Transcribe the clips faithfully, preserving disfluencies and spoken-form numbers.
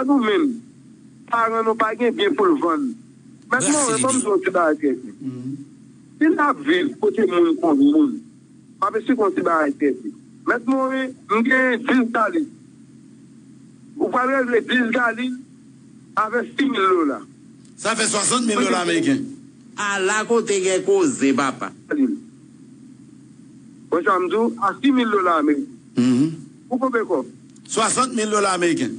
Nou menm, paran nou pa gen byen pou l vann. Mèt Moren, ban m di w yon ti bagay trè senp. Si n ap viv kote moun konn moun, m ap esplike w yon ti bagay trè senp. Mèt Moren, m gen dis galil. Ou pral regle dis galil avèk sis mil dola. Sa fè swasant mil dola ameriken. Ala kote gen koze, papa. Wè sa m di w, a sis mil dola ameriken. Ou konprann kòb? Swasant mil dola ameriken.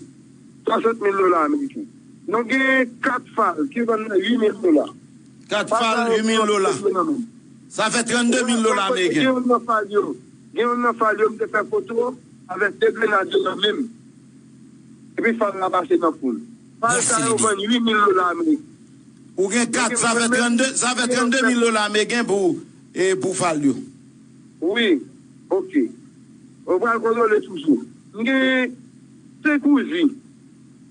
Swasant mil dola ameriken. Nou gen kat fal ki vann nan uit mil dola. Kat fal, uit mil dola. Sa fè trannde mil dola ameriken. Gen youn nan fal yo, gen youn nan fal yo, m te fè foto avèk de grenad yo nan men m. Epi fal la pase nan poul. Fal sa yo vann uit mil dola ameriken. Ou gen kat, sa fè trannde, sa fè trannde mil dola ameriken pou, e, pou fal yo. Wi, oke. Ou pral kontwole toujou. M gen senk Uzi.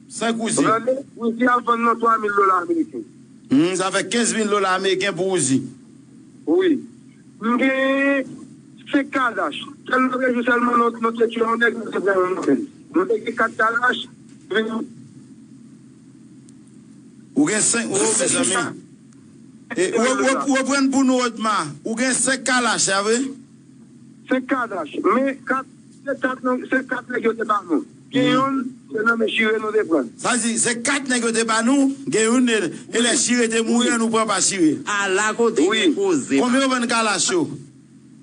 Senk Uzi. Ou tande? Uzi a vann nan twa mil dola ameriken. Hmm, sa fè kenz mil dola ameriken pou Uzi. Wi. M gen senk Kalash. Sèl lòt jou sèlman nou, nou te tchwe yon nèg, nou te fè yon nòvèl. Nou te gen kat Kalash. Ou gen senk, o, mezanmi. E, ou, ou, ou reprann pou nou, Odma. Ou gen senk Kalash, a vre? Senk Kalash. Men kat, se kat, non, se kat nèg yo te ba nou. Gen youn, se nan men chire nou te pran. Sa di, se kat nèg yo te ba nou, gen youn, e, e lè chire te mouri, nou pran pa chire. Ala kote gen koze. Konbyen yo vann Kalash yo?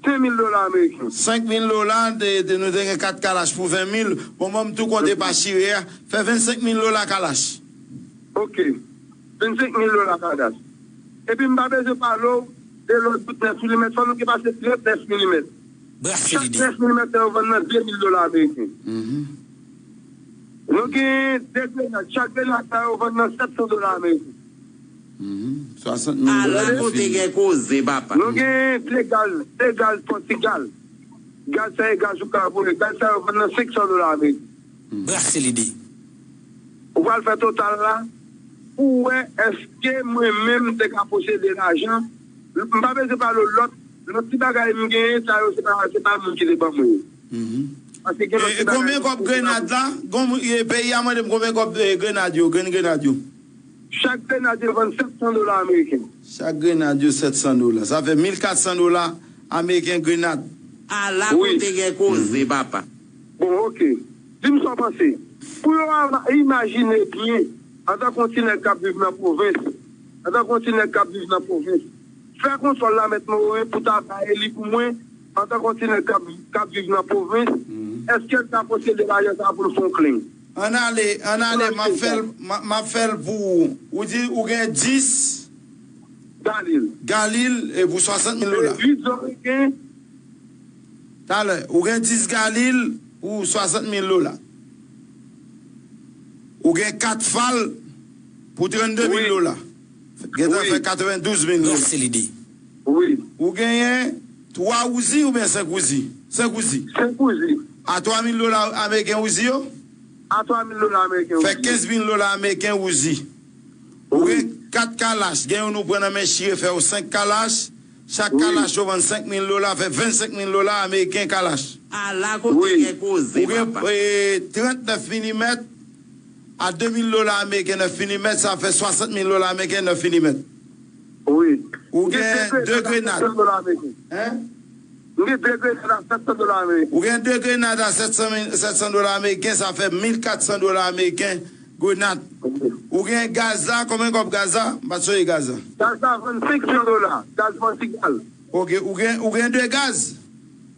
Senk mil dola ameriken. Senk mil dola, de, de, nou te gen kat Kalash pou ven mil. Bon, mwen, m tou konte pa chire a. Fè vennsenk mil dola Kalash. Oke. Vennsenk mil dola Kalash. Epi m pa bezwen pale w de lòt bout nèf milimèt. Fò nou gen pase trant nèf milimèt. Chak nèf milimèt sa yo vann nan de mil dola ameriken. Nou gen de grenad. Chak grenad sa yo vann nan sèt san dola ameriken. Swasant mil dola. Ala kote gen koze, papa. Nou gen de gaz, de gaz Pòtigal. Gaz sa e gaz ou ka voye. Gaz sa yo vann nan senk san dola ameriken. Brase lide. Ou pral fè total la pou w wè èske mwen menm m te ka posede lajan. M pa bezwen pale w lòt, lòt ti bagay m genyen, sa yo se pa, se pa moun ki te ban mwen yo. Paske gen lòt ti bagay. E konbyen kòb grenad la? Gon, e, peyi a mande m konbyen kòb, e, grenad yo, grenn grenad yo. Chak grenad yo vann sèt san dola ameriken. Chak grenad yo sèt san dola. Sa fè mil kat san dola ameriken grenad. Ala kote gen koze, papa. Bon, oke. Di m sa w panse. Pou yo imajine byen, antanke yon ti nèg k ap viv nan pwovens, antanke yon ti nèg k ap viv nan pwovens, fè kontwòl la, Mèt Moren, pou ta bay li pou mwen, antanke yon ti nèg k ap, k ap viv nan pwovens, èske l ka posede lajan sa a pou l fè yon klin? Ann ale, ann ale, m ap fè l, m ap, m ap fè l pou ou. Ou di ou gen dis galil. Galil, e pou swasant mil dola. Uit zòrèy gen. Talè, ou gen dis galil pou swasant mil dola. Ou gen kat fal pou trannde mil dola. Gentan fè katrevendouz mil dola. Brase lide. Wi. Ou genyen twa Uzi oubyen senk Uzi? Senk Uzi. Senk Uzi. A twa mil dola ameriken Uzi yo? A twa mil dola ameriken Uzi. Fè kenz mil dola ameriken Uzi. Ou gen kat Kalash, gen youn ou pran nan men chire fè yo senk Kalash. Chak Kalash yo vann senk mil dola, fè vennsenk mil dola ameriken Kalash. Ala kote gen koze, papa. Ou gen, e, trannèf milimèt a de mil dola ameriken nèf milimèt, sa fè swasant mil dola ameriken nèf milimèt. Wi. Ou gen de grenad. Sèt san dola ameriken. Hein? M gen de grenad a sèt san dola ameriken. Ou gen de grenad a sèt san, sèt san dola ameriken, sa fè mil kat san dola ameriken grenad. Ou gen gaz la, konbyen kòb gaz la? M pa t sonje gaz la. Gaz la vann senk san dola. Gaz Pòtigal. Oke, ou gen, ou gen de gaz?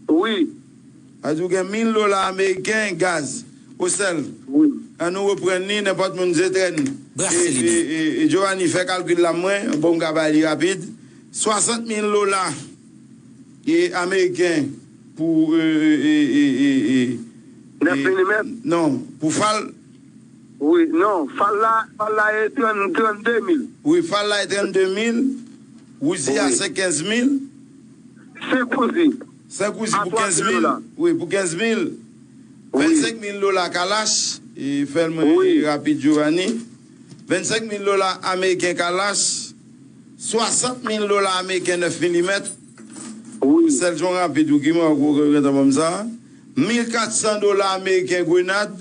Wi. Sa di ou gen mil dola ameriken gaz. Osèl. Wi. An nou reprann li, nenpòt moun se trè n. Brase lide. E, e, e, e, Giovanni, fè kalkil la mwen, bon, m ka bay li rapid. Swasant mil dola e ameriken pou, e, e, e, e, e, e, nèf milimèt? Non, pou fal. Wi, non, fal la, fal la e trant, trannde mil. Wi, fal la e trannde mil. Uzi a se kenz mil. Senk Uzi. Senk Uzi pou kenz mil. Wi, pou kenz mil. Vennsenk mil dola Kalash. E fè l mwen rapid, Giovanni. Vennsenk mil dola ameriken Kalash. Swasant mil dola ameriken nèf milimèt. Wi. Sèl jon rapid ou ki mwen ou gentan ban m sa. Mil kat san dola ameriken grenad.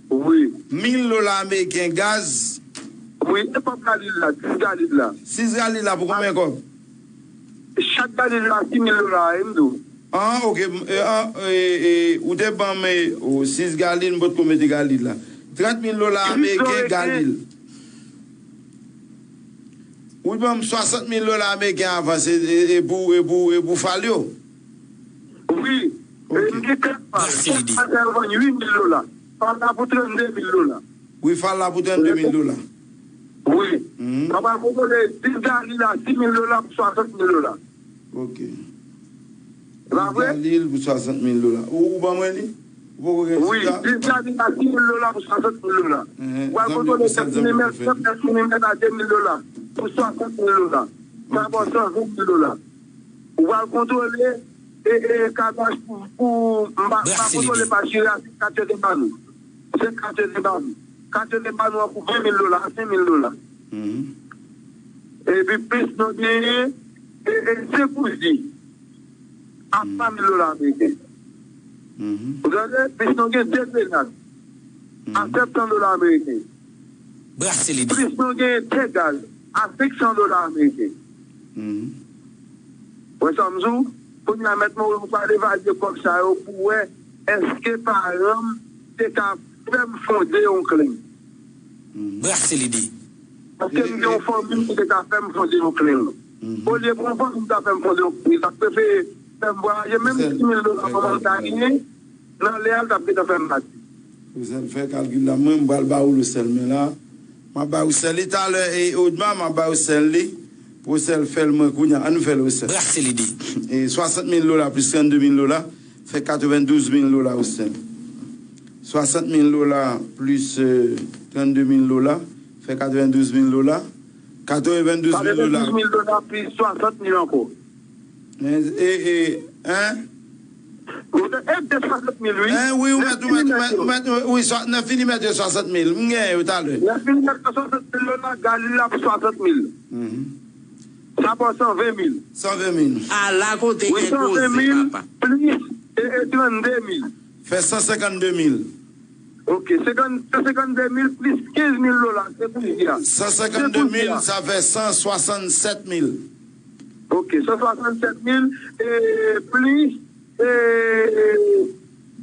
Wi. Mil dola ameriken gaz. Wi, e kòb galil la, sis galil la. Sis galil la pou konbyen kòb? Chak galil la, sis mil dola, e m di w. Ah, ok. M- e, ah, e, e, ou te ban m e, oh, sis galil, m potko mete galil la. Trant mil dola ameriken galil. Ou ban m swasant mil dola ameriken avans e, e, e pou, e pou, e pou fal yo? Wi. Ok. E m gen kat fal. Fal la pou trannde mil dola. Fal la pou trannde mil dola. Wi, fal la pou trannde mil dola. Wi. Mhm. Mwen pral kontwole dis galil la, sis mil dola pou swasant mil dola. Ok. E pa vre? Dis galil pou swasant mil dola. Ou, ou ban mwen li? Ou poko gen sis la? Wi, dis galil la, sis mil dola pou swasant mil dola. Mhm. Ou pral kontwole tèt minimèt, tèt minimèt a de mil dola pou swasant mil dola. Sa bon, san ven mil dola. Ou pral kontwole e, e, kadach pou, pou, m pa, m pa kontwole pa chire a, se kat yo te ba nou. Se kat yo te ba nou. Kat yo te ba nou an pou ven mil dola, senk mil dola. Mhm. Epi plis nou genyen, e, e, senk kouzi a twa mil dola ameriken. Mhm. Ou tande? Plis nou gen de grenad a sèt san dola ameriken. Brase lide. Plis nou gen de gaz a senk san dola ameriken. Mhm. Wè sa m di w? Kounye a, Mèt Morin, ou pral evalye kòb sa yo pou wè èske paran m te ka fè m fonde yon kleng. Mhm. Brase lide. Paske m gen yon fanmi ki te ka fè m fonde yon kleng. Mhm. Olye pou yon fanmi ta fè m fonde yon kleng, li ta prefere fè m vwayaje, menm sis mil dola manman m ta genyen, nan lè a, l t ap gentan fè m pati. Roussel, fè kalkil la. Mwen, m pral ba ou Roussel, men la, m ap ba Roussel li talè, e Odma, m ap ba Roussel li, pou Roussel fè l mwen kounye a. Ann fè l, Roussel. Brase lide. E swasant mil dola plis trannde mil dola, fè katrevendouz mil dola, Roussel. Swasant mil dola plis, e, trannde mil dola, fè katrevendouz mil dola. Katrevendouz mil dola. Katrevendouz mil dola plis swasant mil ankò. E, e, e, hein? Ou te, e, de swasant mil, wi. Hein, wi, ou mèt, ou mèt, ou mèt, ou mèt, wi, swa- nèf milimèt yo swasant mil. M genyen yo talè. Nèf milimèt yo swasant mil dola, galil la pou swasant mil. Mhm. Sa ba w san ven mil. San ven mil. Ala kote gen koze, papa. Plis, e, e, trannde mil. Fè san senkannde mil. Ok, senkant, san senkannde mil plis kenz mil dola, se kounye a. San senkannde mil, sa fè san swasannsèt mil. Ok, san swasannsèt mil, e, plis, e,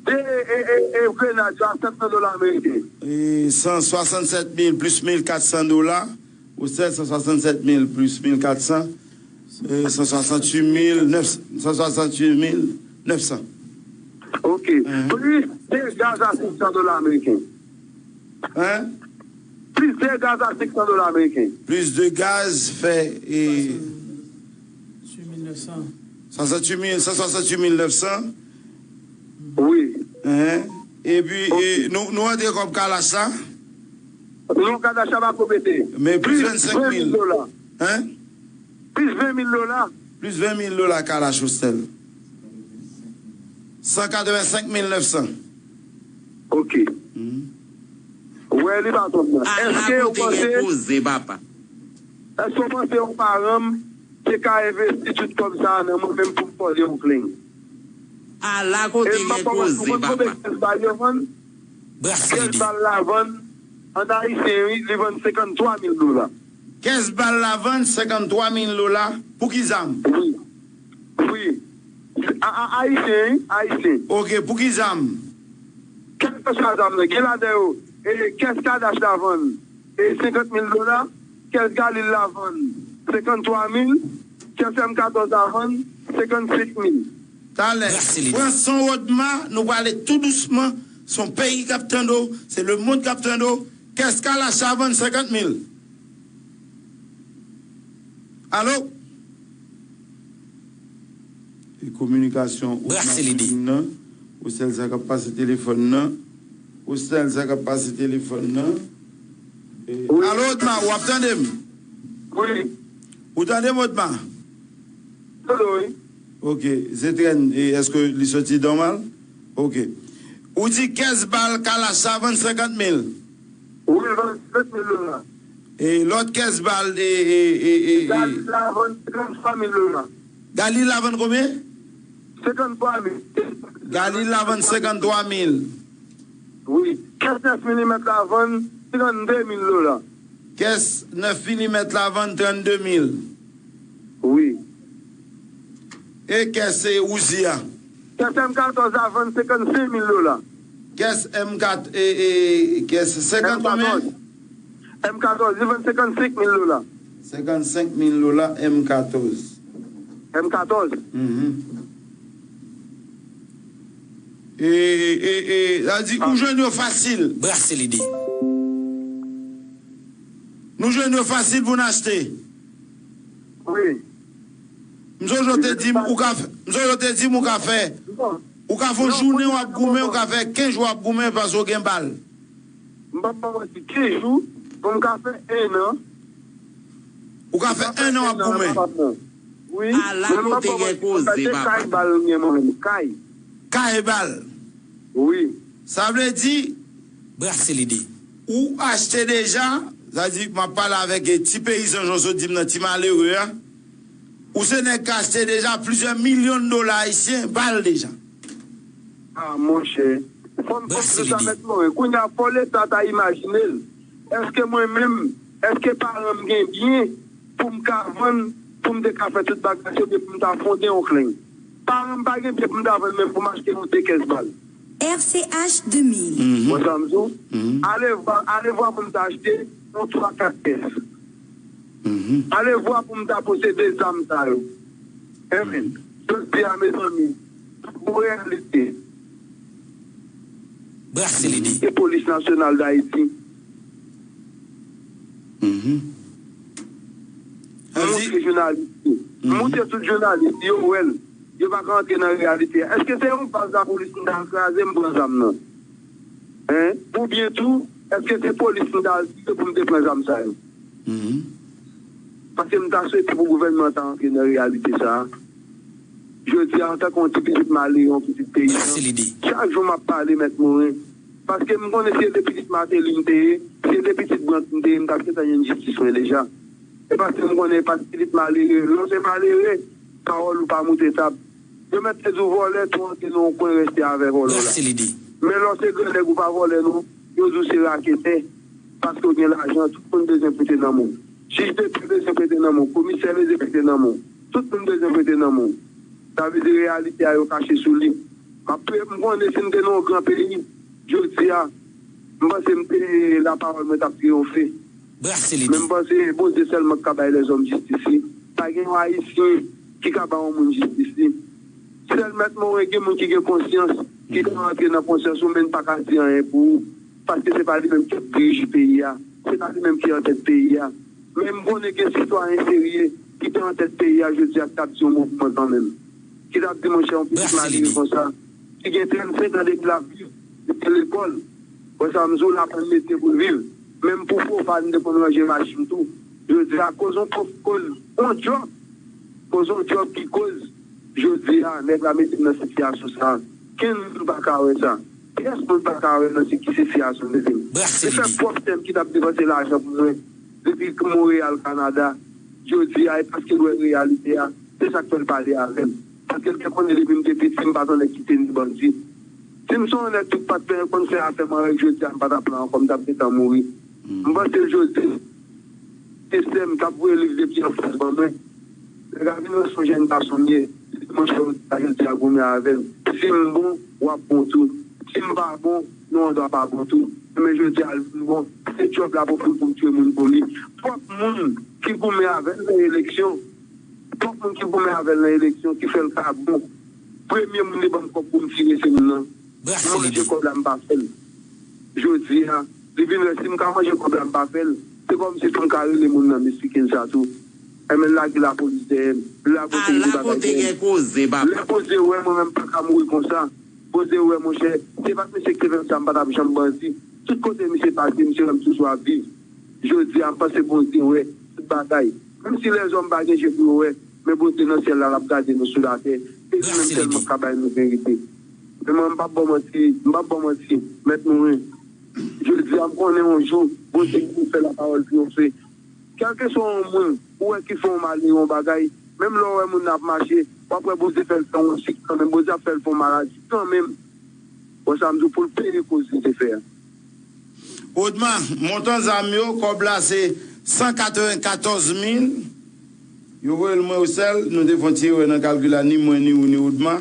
de, e, e, e, grenad yo a sèt san dola ameriken. E, san swasannsèt mil plis mil kat san dola, ou sèt san swasannsèt mil plis mil kat san, e, san swasantuit mil nèf, san swasantuit mil nèf san. Ok. Mhm. Plis de gaz a senk san dola ameriken. Hein? Plis de gaz a senk san dola ameriken. Plis de gaz fè, e, swasantuit mil nèf san. Swasantuit mil, san swasantuit mil nèf san. Wi. Hein? Epi, e, nou, nou antre kòb kalach sa? Non, kalach sa pa ko mete. Men plis vennsenk mil dola. Hein? Plis ven mil dola. Plis ven mil dola kalach Roussel. San katrevensenk mil nèf san. Ok. Mhm. Ou wè li pa twòp nan. Ala kote gen koze, papa. Èske w panse yon paran m te ka envesti tout kòb sa a nan mwen menm pou m fòde yon kleng? Ala kote gen koze, papa. Brase lide. Kèz bal la vann, an ayisyen, wi, li vann senkanntwa mil dola. Kèz bal la vann senkanntwa mil dola pou ki zam? Wi. Wi. A, a, ayisyen, wi, ayisyen. Ok, pou ki zam? Kèlkeswa zam nan, gen ladan yo, e, kèz kadach la vann, e, senkant mil dola, kèz galil la vann, senkanntwa mil, kèz M katòz la vann, senkannsenk mil. Talè, pran son Odma, nou prale tou dousman. Se yon peyi k ap tande w, se lemonn k ap tande w. Kèz kalach sa vann senkant mil. Alo? E kominikasyon Odma Fouline nan. Ou sèl sa k ap pase telefòn nan. Ou sèl sa k ap pase telefòn nan. E, alo, Odma, w ap tande m? Wi. Ou tande m, Odma? Tande w, wi. Ok, Zetren, e èske li soti nòmal? Ok. Ou di kèz bal kalach sa vann senkant mil. Wi, vann senkant mil dola. E lòt kèz bal, e, e, e, e, e. Galil la vann senkanntwa mil dola. Galil la vann konbyen? Senkanntwa mil. Galil la vann senkanntwa mil. Wi. Kès nèf milimèt la vann trannde mil dola. Kès nèf milimèt la vann trannde mil. Wi. E kès e Uzi a? Kès M katòz la vann senkannsenk mil dola. Kès M kat, e, e, kès senkant konbyen? M katòz. M katòz, li vann senkannsenk mil dola. Senkannsenk mil dola, M katòz. M katòz. Mhm. E, e, e, sa di, ou jwenn yo fasil. Brase lide. Nou jwenn yo fasil pou n achte. Wi. M sonje w te di m, ou ka fè, m sonje w te di m, ou ka fè, ou ka fè yon jounen w ap goumen, ou ka fè kenz jou w ap goumen paske w gen bal. M p ap ba w manti, kenz jou, pou m ka fè en an. Ou ka fè en an w ap goumen. Wi. Ala kote gen koze, papa. Kay bal m gen mwen menm, kay. Kay bal. Wi. Sa vle di, brase lide. Ou achte deja, sa di, m ap pale avèk, e, ti peyizan, jan w sot di m nan, ti malere a. Ou se nèg k achte deja plizyè milyon dola ayisyen, bal deja. A, monchè. Fò m konprann sa, mèt Moren. Kounye a, fò Leta ta imajine l. Èske mwen menm, èske paran m gen byen pou m ka vann, pou m te ka fè tout bagay, se oubyen pou m ta fonde yon kleng? Paran m pa gen byen pou m ta vann menm pou m achte yon de kès bal. R C H de mil. Wè sa m di w? Ale vwa, ale vwa pou m ta achte yon twa kat kès. Ale vwa pou m ta posede zam sa yo. Amen. Jodi a, mezanmi, pou reyalite, brase lide. Se Polis Nasyonal Dayiti. Montre jounalis yo. Montre tout jounalis yo, wè l. Yo pa ka antre nan reyalite a. Èske se yon baz lapolis m ta al kraze, m pran zam nan? Hein? Oubyen tou, èske se polis m ta al tire pou m te pran zam sa yo? Paske m ta swete pou gouvènman an ta antre nan reyalite sa a. Jodi a, antanke yon ti pitit malere, yon pitit peyizan, chak jou m ap pale, mèt Moren. Paske m konnen si se de pitit Martelly m te ye, si se de pitit Brandt m te ye, m t ap gentan jwenn jistis mwen deja. E paske m konnen, paske pitit malere, lè w se malere, pawòl ou pa moute tab. Yo mèt te di w vòlè, tou antre nan yon kwen, reste avè vòlè w la. Men lè w se grannèg, ou pa vòlè non, yo di w se raketè. Paske w gen lajan, tout moun bezwen prete nan men w. Jij de pè bezwen prete nan men w, komisè bezwen prete nan men w. Tout moun bezwen prete nan men w. Sa vle di reyalite a yo kache sou li. M ap priye, m konnen si m te nan yon gran peyi, jodi a, m panse m te, lapawòl mwen t ap triyonfe. Men m panse Bondye sèlman k ka bay lèzòm jistis li. Pa gen yon Ayisyen ki ka ba yon moun jistis li. Sèl mèt Moren, gen moun ki gen konsyans, ki ka rantre nan konsyans ou, men n pa ka di anyen pou ou. Paske se pa li menm ki ap dirije peyi a. Se pa li menm ki antèt peyi a. Men m konnen gen sitwayen serye ki te antèt peyi a jodi a, ki t ap di yon mo pou mwen kanmenm. Ki t ap di, monchè, yon pitit malere konsa, ki gen trannsenk an depi l ap viv, li te lekòl. Wè sa m di w, l aprann metye pou l viv. Menm pou fofal, m te konn ranje machin tou. Jodi a, koz yon kof, koz yon djòb. Koz yon djòb ki koz, jodi a, nèg la mete m nan sitiyasyon sa a. Kenn moun pa ka wè sa. Pyès moun pa ka wè nan si ki sitiyasyon m mete m. Li fè pwòp sè m ki t ap depanse lajan pou mwen depi Monreyal, Kanada. Jodi a, e paske l wè reyalite a, se sa k fè l pale avè m. Paske l te konnen depi m te piti, m pa t yon nèg ki te ni bandi. Si m se yon nèg tout pa t konn fè afè m anrèg, jodi a, m pa t ap la ankò, m t ap gentan mouri. M panse jodi, se sè m k ap voye liv depi anfas ban mwen. Nèg la vin wè se yon jèn gason m ye. Li di, monchè, jodi a, goumen avè m. Si m bon, w ap bon tou. Si m pa bon, non, w a dwa pa bon tou. Men jodi a, l vin bon. Se djòb la pou fè l pou m tire moun pou li. Twòp moun ki goumen avè l nan eleksyon. Twòp moun ki goumen avè l nan eleksyon, ki fè l ka bon. Premye moun li ban m kòb pou m tire, se moun nan. M manje kòb la, m pa fè l. Jodi a, li vin wè si m ka manje kòb la, m pa fè l. Se kòmsi pou m ka rele moun nan, mesye Kenza tou. Enben, l lage lapolis dèyè m. L lage otorite bagay dèyè m. Lè Bondye wè, mwen menm, m pa ka mouri konsa. Bondye wè, monchè, se pa t misye ki te fè m sa, m pa t ap janm bandi. Tout kote misye pase, misye wè m toujou ap viv. Jodi a, m panse Bondye wè tout bagay. Menm si lèzòm pa gen je pou yo wè, men Bondye nan syèl la, l ap gade nou sou latè. Se li menm sèlman k ka bay nou verite. Men mwen, m p ap ba w manti, m p ap ba w manti, mèt Moren. Jodi a, m konnen yon jou, Bondye ki pou fè lapawòl triyonfe. Kèlkeswa yon moun, ou wè ki fè yon mal, yon bagay, menm lè w wè moun nan ap mache, w ap wè Bondye fè l fè yon sik kanmenm, Bondye ap fè l fè yon maladi kanmenm. Wè sa m di w, pou l peye koz li te fè a. Odma, montan zam yo, kòb la se san katrevenkatòz mil. Yo voye l mwen yo sèl, nou te fè yon ti erè nan kalkil la, ni mwen, ni ou, ni Odma.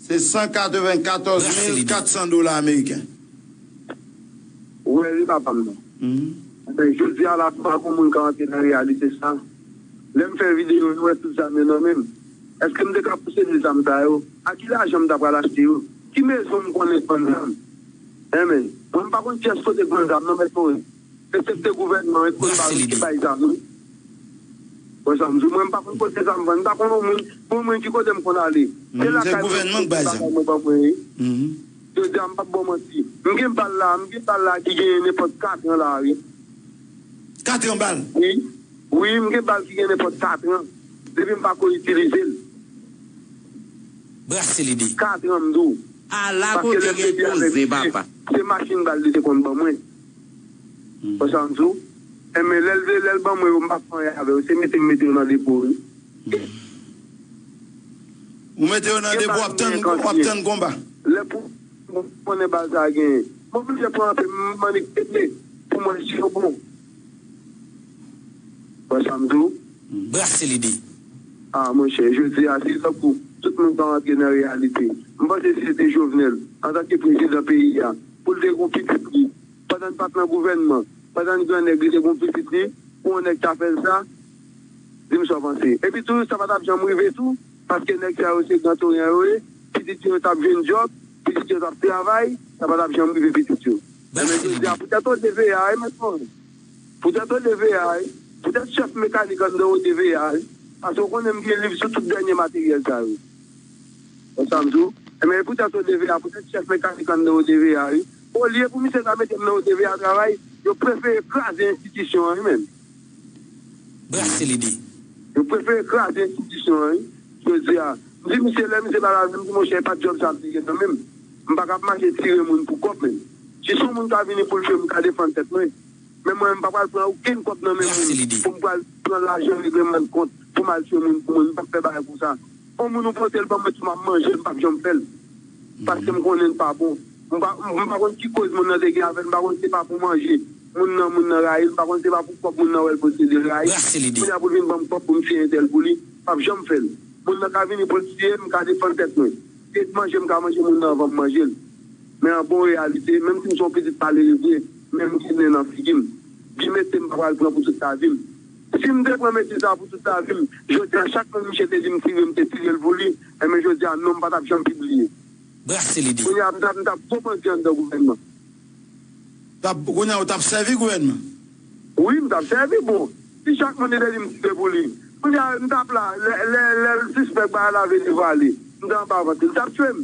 Se san katrevenkatòz mil kat san dola ameriken. Ou wè, wi, papa m nan. Men jodi a la, pa gon moun ka antre nan reyalite sa. Lè m fè videyo, nou wè tout zam yo nan men m. Èske m te ka posede zam sa yo? A ki lajan m ta pral achte yo? Ki mezon m konnen k vann zam? Enben, mwen m pa konn kiyès kote k vann zam nan, mèt Morin. Eksepte gouvènman, e konn ba ki bay zam wi. Wè sa m di w, mwen m pa konn kote zam vann, m pa konn yon moun, pou mwen ki kote m konn ale. Se lakay mwen, se gouvènman k bay zam. Mwen ban mwen wi. Jodi a m p ap ba w manti. M gen bal la, m gen bal la ki genyen nenpòt katran la wi. Katran bal? Wi. Wi, m gen bal ki gen nenpòt katran. Depi m pa ko itilize l. Brase lide. Katran m di w. Ala kote gen koze, papa. Se machin bal li te konn ban mwen. Wè sa m di w? Enben lè l vle, lè l ban mwen yo, m p ap fè anyen avè yo. Se mete m mete yo nan depo wi. Ou mete yo nan depo, w ap tann, w ap tann konba. Lè pou, pou konnen bal sa genyen. M oblije pran anpe m annik tete pou mwen si yo bon. Wè sa m di w? Brase lide. A monchè, jodi a, si tankou tout moun pa rantre nan reyalite, m panse si se te Jovenel, antanke prezidan peyi a, pou l te gon pitit li, pandan l pa t nan gouvènman, pandan l gran nèg li te gon pitit li, pou yon nèg ta fè l sa, di m sa w panse. Epi tou, sa pa t ap janm rive tou, paske nèg sa yo se Gran Toryan yo ye, pitit yo t ap jwenn djòb, pitit yo t ap travay, sa pa t ap janm rive pitit yo. Enben jodi a, poutèt O D V A, e mèt mwen. Poutèt O D V A, wi. Poutèt chèf mekanik anndan O D V A, wi. Paske w konnen m gen liv sou tout dènye materyèl sa yo. Wè sa m di w? Enben, poutèt O D V A, poutèt chèf mekanik anndan O D V A, wi. Olye pou misye ta mete m nan O D V A travay, yo prefere kraze enstitisyon an, wi, menm. Brase lide. Yo prefere kraze enstitisyon an, wi. Jodi a, m di misye, lè misye pale avè m, m di, monchè, e pa djòb sa m te gen nan men m. M pa ka ap mache tire moun pou kòb, menm. Si se yon moun ka vini pou l tchwe m, m ka defann tèt mwen. Men mwen, m pa pral pran okenn kòb nan men moun pou m pral pran lajan regleman de kont pou m al tchwe moun pou moun. M p ap fè bagay konsa. Yon moun ou pote l ban mwen tou, m ap manje l, m p ap janm fè l. Paske m konnen l pa bon. M pa, m pa konn ki koz moun nan te gen avè l, m pa konn si se pa pou manje moun nan, moun nan rayi l, m pa konn si se pa pou kòb moun nan wè l posede l rayi. Kounye a pou l vin ban m kòb pou m tiye entèl pou li, m p ap janm fè l. Moun nan ka vini pou l tiye m, m ka defann tèt mwen. Se manje m ka manje moun nan anvan m manje l. Men an bon reyalite, menm si m se yon pitit malere vre, men m gen nen nan figi m. Byen mete m pa pral pran pou tout lavi m. Si m te pran mete sa pou tout lavi m, jodi a chak moun misye te di m tire, m te tire l pou li, enben jodi a non m pa t ap janm pibliye. Brase lide. Kounye a m t ap, m t ap gwo bandi anndan gouvènman. T ap, kounye a ou t ap sèvi gouvènman? Wi, m t ap sèvi, bon. Si chak moun te di m tire pou li. Kounye a, m t ap la, lè, lè, lè l sispèk bagay la vin devwale, m t anba vant li, l t ap tchwe m.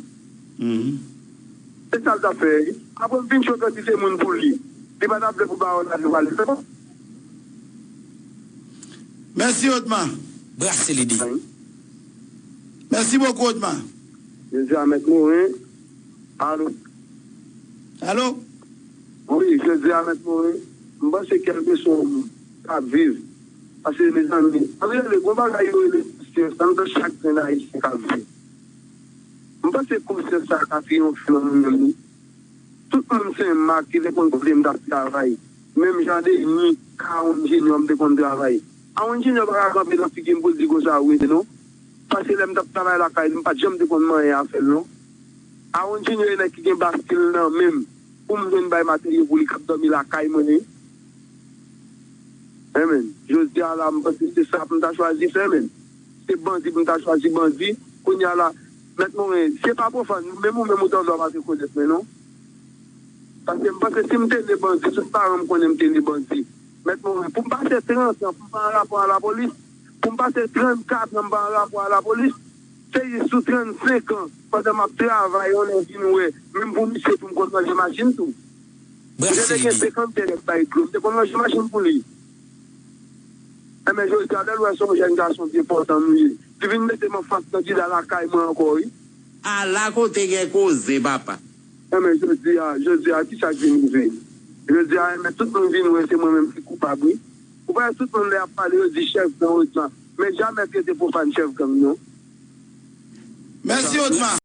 Se sa l t ap fè. Apre m fin tchwe kantite moun pou li. Li pa t ap vle pou bagay la devwale. Se bon. Mèsi, Odma. Brase lide. Mèsi bokou, Odma. Jodi a, mèt Morin. Alo? Alo? Wi, jodi a, mèt Morin, m panse kèlkeswa yon moun k ap viv. Paske, mezanmi, ann rele, gon bagay yo rele konsyans, anndan chak grenn Ayisyen k ap viv. M panse konsyans sa ka triyonfe nan nou menm, wi. Tout moun se Mak ki te konn kote m t ap travay. Menm jan Deni, Kawon Jinyò, m te konn travay. Kawon Jinyò pa ka kanpe nan figi m pou l di konsa ou rete, non. Paske lè m t ap travay lakay li, m pa t janm te konn manyen afè l, non. Kawon Jinyò e nèg ki gen baskil nan men m pou m jwenn bay materyo pou li k ap dòmi lakay mwen, wi. Enben, jodi a la, m panse se sa pou m ta chwazi fè, men. Se bandi pou m ta chwazi bandi. Kounye a la, mèt Moren, se pa pwofàn, menm ou menm ou ta dwa pa te konèt mwen, non. Paske m panse si m te ne bandi, tout paran m konnen m te ne bandi. Mèt Moren, pou m pase trant an, pou m pa an rapò a lapolis, pou m pase trannkat an, m pa an rapò a lapolis, se jis sou trannsenk an, pandan m ap travay, yon nèg vin wè, menm pou misye tou, m konn ranje machin tou. M te gen senkant nèg bay dlo, m te konn ranje machin pou li. Enben, jodi a, lè l wè se yon jèn gason byen pòtan nou ye, li vin mete m anfas kandida lakay mwen ankò, wi. Ala kote gen koze, papa. Enben, jodi a, jodi a, kisa k vin rive? Jodi a, enben, tout moun vin wè se mwen menm ki koupab, wi. Ou pa wè tout moun lè y ap pale, yo di chèf gang, yo di sa. Men jamè trete pwofàn chèf gang, non. Mèsi, Odma.